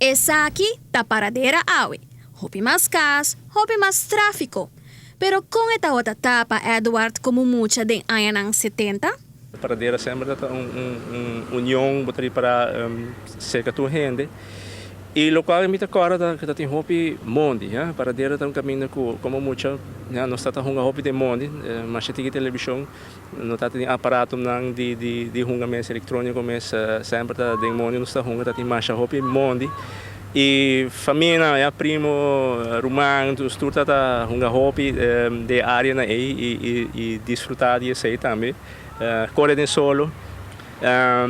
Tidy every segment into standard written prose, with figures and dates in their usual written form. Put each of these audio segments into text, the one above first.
Esaki ta Paradera awe. Hopi mas kas, hopi mas tráfiko. Pero kon e tabata ta pa Edward komo mucha den añanan setenta? Paradera semper ta un un union bo ta ripará serka tur hende i lokual mi ta kòrda ta ku ta tin hopi mondi ya. Paradera ta un kaminda ku komo mucha ya nos ta ta hunga hopi den mondi masha tiki telebishon no ta tin aparatonan di di di hunga mes elektroniko mes semper ta den mondi nos ta hunga ta tin masha hopi mondi i famianan ya primo ruman nos tur ta ta hunga hopi den e areanan ei i i i disfruta di esei tambe. Kore den solo,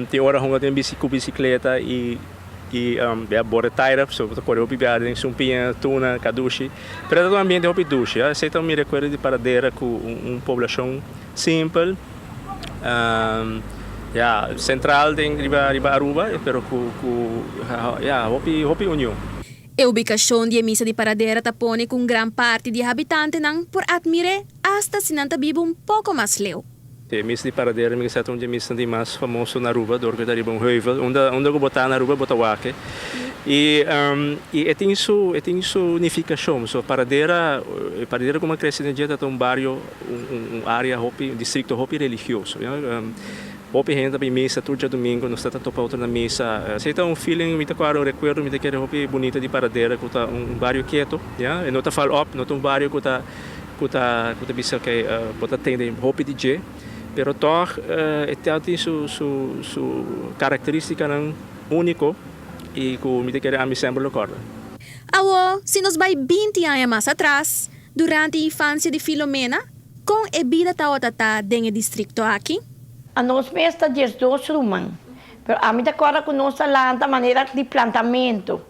tin ora hunga den ku bisikleta i ya bore taira so bo ta kore hopi biaha den sumpiña, tuna, kadushi. Pero ta un ambiente hopi dushi. Esei ta mi rekuerdo di Paradera ku un poblashon simpel, ya sentral den riba riba Aruba pero ku ku ya hopi hopi union. E ubikashon di e misa di Paradera ta pone ku un gran parti di e habitantenan por atmir'é asta si nan ta biba un poko mas leu. E misa di Paradera mi kisa ta un di e misanan di mas famoso na Aruba dor ku e ta riba un heuvel. Unda unda ku bo ta na Aruba bo ta wak e. I i e tin su e tin su nifikashon. So Paradera e Paradera ku mi a krese den dje ta ta un bario un un area hopi un distrikto hopi religioso. Hopi hende ta bin misa tur djadumingu, nos ta ta topa otro na misa. Esei ta un feeling, mi ta kòrda un rekuerdo mi ta kere hopi bunita di Paradera ku ta un bario keto, ya. E no ta val op, no ta un bario ku ta ku ta ku ta bisa oke bo ta tende hopi di dje, pero tòg e ta tin su su su karakteristikanan úniko i ku mi ta kere ami semper lo kòrda. Awor, si nos bai binti aña mas atras, durante infansia di Filomena, Kon e bida tawata ta den e distrikto aki? A nos mes ta 12 ruman, pero ami ta kòrda ku nos a lanta manera di plantamentu.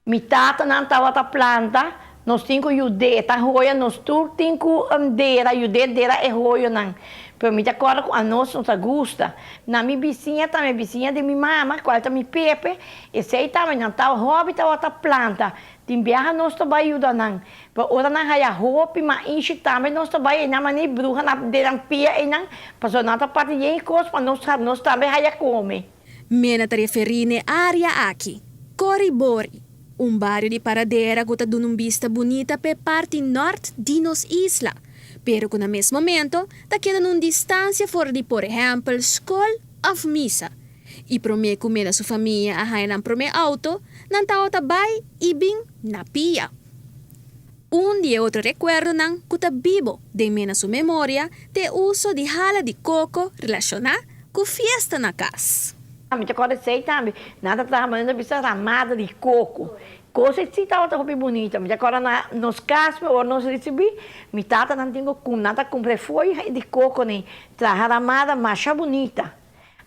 Mi tatanan tabata planta, nos tin ku yud'é, ta hoya nos tur tin ku dera, yud'é dera e hoyonan. Pero mi ta kòrda ku anos nos a gusta. Na mi bisiña tambe, bisiña di mi mama, kual ta mi pepe, esei tambe nan tawa hòbi tabata planta. Tin biaha nos ta bai yuda nan, pero ora nan haya hopi maishi tambe nos ta bai einan manera bruha na den nan pia einan, pasobra nan ta parti yen kos pa nos nos tambe haya kome. Mena ta referí n'e área aki, Koribori, un bario di Paradera ku ta duna un bista bunita p'e parti nòrt di nos isla, pero ku na mes momento ta keda na un distansia for di por ehèmpel skol òf misa. I promé ku Mena su famia a haña nan promé outo, nan tabata bai i bin na pia. Un di e otro rekuerdonan ku ta bibo den Mena su memoria ta e uso di hala di koko relashoná ku fiesta na kas. Mi ta kòrda esei tambe. Nan ta traha manera bisa ramada di koko. Kos esei tabata hopi bunita. Mi ta kòrda na nos kas mi ora nos risibí, mi tatanan tin ku nan ta kumpra e foya di koko nei traha ramada masha bunita.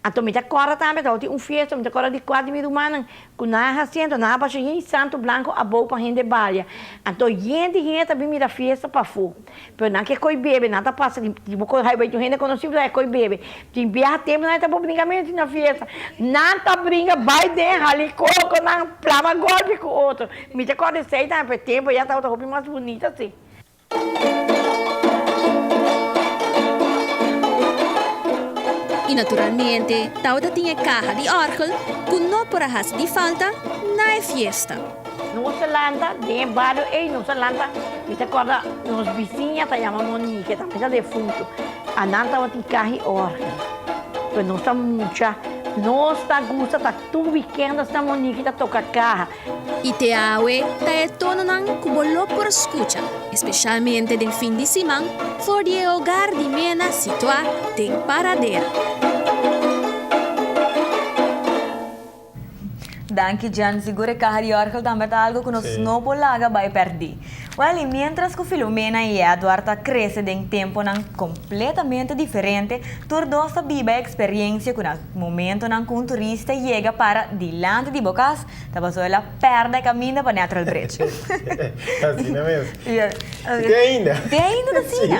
Anto mi ta kòrda tambe tabatin un fiesta, mi ta kòrda di kua di mi rumannan ku nan a hasi, anto nan a basha yen santu blanku abou pa hende balia. Anto yen di hende ta bin mira fiesta pafó. Pero nan ke koi bebe, nan ta pasa di di bo koi bai un hende konosí bo ta koi bebe. Tin biaha tempu nan ta por bringa mes na fiesta. Nan ta bringa bai den hali koko, nan plama gòlpi ku otro. Mi ta kòrda esei tambe, pero e tempu ya tabata hopi mas bunita si. I naturalmente tabata tin e kaha di òrgel ku no por a hasi di falta na e fiesta. Nos a lanta den e bario ei, nos a lanta, mi ta kòrda nos bisiña ta yama Monique, tambe ta defunto, a nan tabatin kaha i òrgel, pero nos ta mucha, nos ta gusta ta tur wikènd asina Monique ta toka kaha. I te awe ta e tononan ku bo lo por skucha, espeshalmente den fin di siman, for di e hogar di Mena situá den Paradera. Danki Jan, sigur e kaha di òrgel tambe ta algu ku nos no por laga bai pèrdí. Wèl, i miéntras ku Filomena i Edward ta krese den tempunan kompletamente diferente, tur dos ta biba e eksperiensia ku na momentonan ku un turista yega para dilanti di bo kas, ta pasobra el a pèrdè kaminda pa Natural Bridge. Asina mes. Te ainda. Te ainda ta asina.